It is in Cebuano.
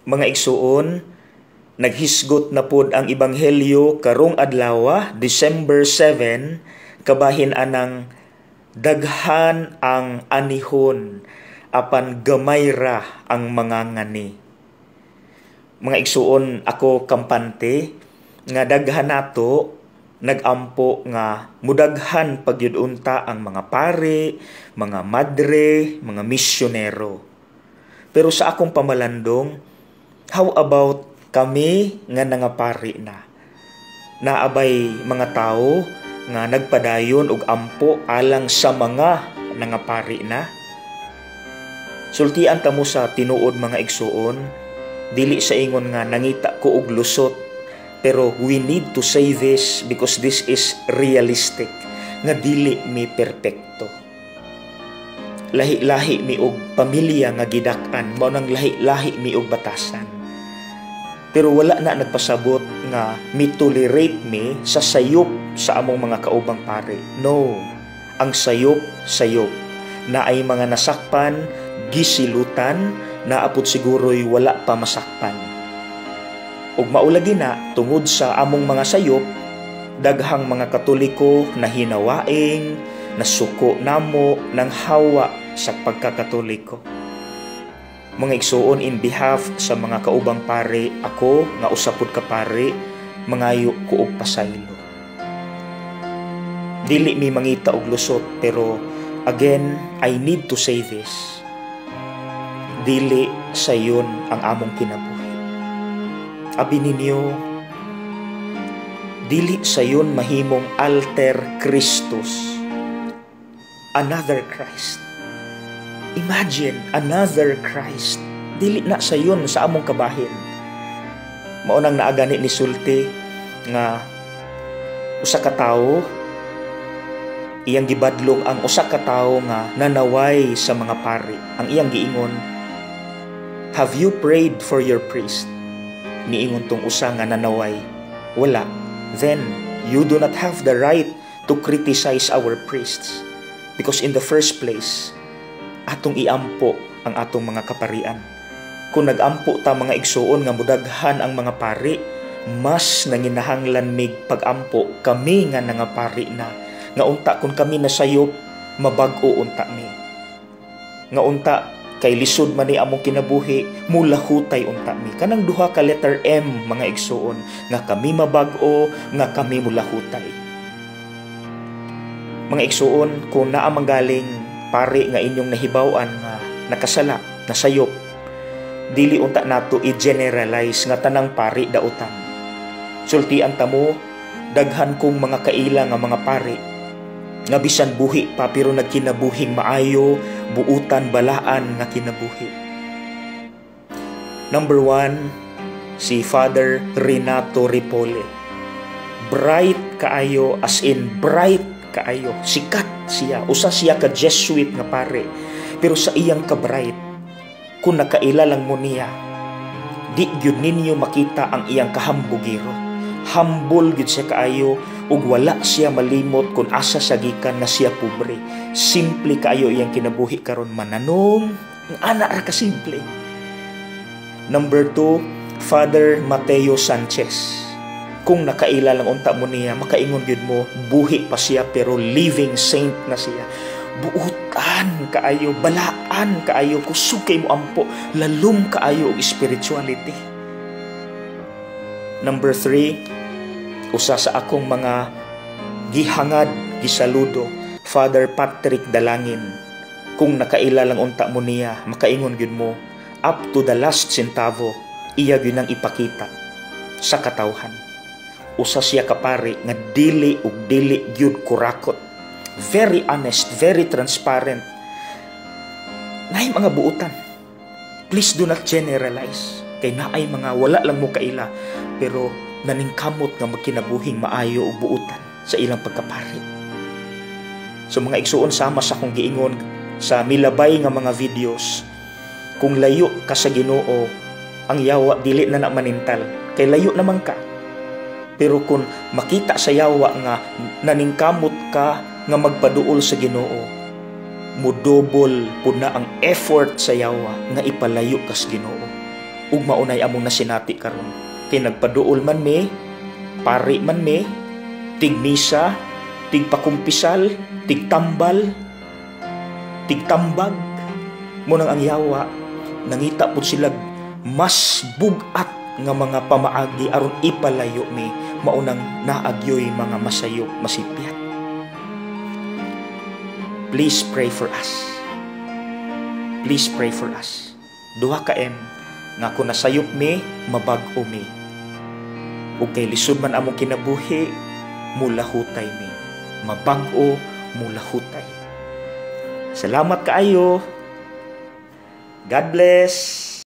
Mga igsuon, naghisgot na pod ang ebanghelyo karong adlaw, December 7, kabahin anang daghan ang anihon apan gamay ra ang mga ngani. Mga igsuon, ako kampante nga daghan nato nagampo nga mudaghan pagyud unta ang mga pare, mga madre, mga misyonero. Pero sa akong pamalandong, how about kami nga nangapari na? Naabay mga tao nga nagpadayon og ampo alang sa mga nangapari na? Sultian kamo sa tinuod, mga igsuon, dili sa ingon nga nangita ko og lusot, pero we need to say this because this is realistic nga dili mi perpekto. Lahi-lahi mi og pamilya nga gidak-an, mao nang lahi-lahi mi og batasan. Pero wala na nagpasabot nga mi tolerate mi sa sayop sa among mga kaubang pare. No, ang sayop, sayop. Naay mga nasakpan, gisilutan, naapot siguro'y wala pa masakpan. Ug maulagi na tungod sa among mga sayop, daghang mga Katoliko na hinawaing, nasuko namo ng hawa sa pagkakatoliko. Mga igsuon, in behalf sa mga kaubang pare, ako nga usa pud ka pare, mangayo ko og pasaylo. Dili mi mangita og lusot, pero again, I need to say this. Dili sayon ang among kinabuhi. Abi ninyo, dili sayon mahimong alter Christus. Another Christ. Imagine, another Christ. Dili na sayon sa among kabahin. Mao nang naa gani ni sulti nga usa ka tawo, iyang gibadlong ang usa ka tawo nga nanaway sa mga pari. Ang iyang giingon, "Have you prayed for your priest?" Niingon tong usa nga nanaway, "Wala." "Then, you do not have the right to criticize our priests. Because in the first place, atong iampo ang atong mga kaparian." Kung nagampo ta, mga igsuon, nga mudaghan ang mga pari, mas nanginahanglan mig pagampo kami nga nangapari na. Nga unta kung kami nasayop, mabag-o unta mi. Nga unta kay lisod man ni among kinabuhi, mulahutay unta mi. Kanang duha ka letter M, mga igsuon, nga kami mabag-o, nga kami mulahutay. Mga igsuon, kung naa manggaling pari nga inyong nahibaw-an nga nakasala, nasayop, dili unta nato i-generalize nga tanang pari dautan. Sultian ta mo, daghan kong mga kaila nga mga pari nga bisan buhi pa pero nagkinabuhing maayo, buutan, balaan nga kinabuhi. Number 1, si Father Renato Ripole. Bright kaayo, as in bright kaayo. Sikat siya. Usa siya ka Jesuit nga pare. Pero sa iyang ka-bright, kung nakaila lang mo niya, di gyud ninyo makita ang iyang kahambugiro. Humble gyud siya kaayo ug wala siya malimot kung asa siya gikan, nga siya pobre. Simple kaayo iyang kinabuhi karon, mananom, ang ana ra ka simple. Number 2, Father Mateo Sanchez. Kung nakaila lang unta mo niya, makaingon gyud mo, buhi pa siya pero living saint na siya. Buutan kaayo, balaan kaayo, kusog kay mo ampo, lalom kaayo og spirituality. Number 3, usa sa akong mga gihangad, gisaludo, Father Patrick Dalangin. Kung nakaila lang unta mo niya, makaingon gyud mo, up to the last centavo, iya gyud nang ipakita sa katawhan. Usa siya kapari nga dili ug dili gyud kurakot. Very honest, very transparent. Naay mga buutan. Please do not generalize. Kay naay mga wala lang mo kaila, pero naningkamot nga magkinabuhing maayo ug buutan sa ilang pagkapari. So mga igsuon, sama sa akong giingon sa milabay nga mga videos, kung layo ka sa Ginoo, ang yawa dili na na manintal kay layo naman ka. Pero kung makita sa yawa nga naningkamot ka nga magpaduol sa Ginoo, mudobol pud na ang effort sa yawa nga ipalayo ka sa Ginoo. Ug maunay among nasinati karon. Kay nagpaduol man mi, pari man mi, tigmisa, tigpakumpisal, tigtambal, tigtambag. Munang ang yawa, nangita pud sila mas bugat nga mga pamaagi aron ipalayo mi, maunang naagyoy mga masayop, masipyat. Please pray for us. Please pray for us. Duha ka M nga kung nasayop mi, mabag-o mi. Ug kay lisod man among kinabuhi, mulahutay mi. Mabag-o, mulahutay. Salamat kaayo. God bless.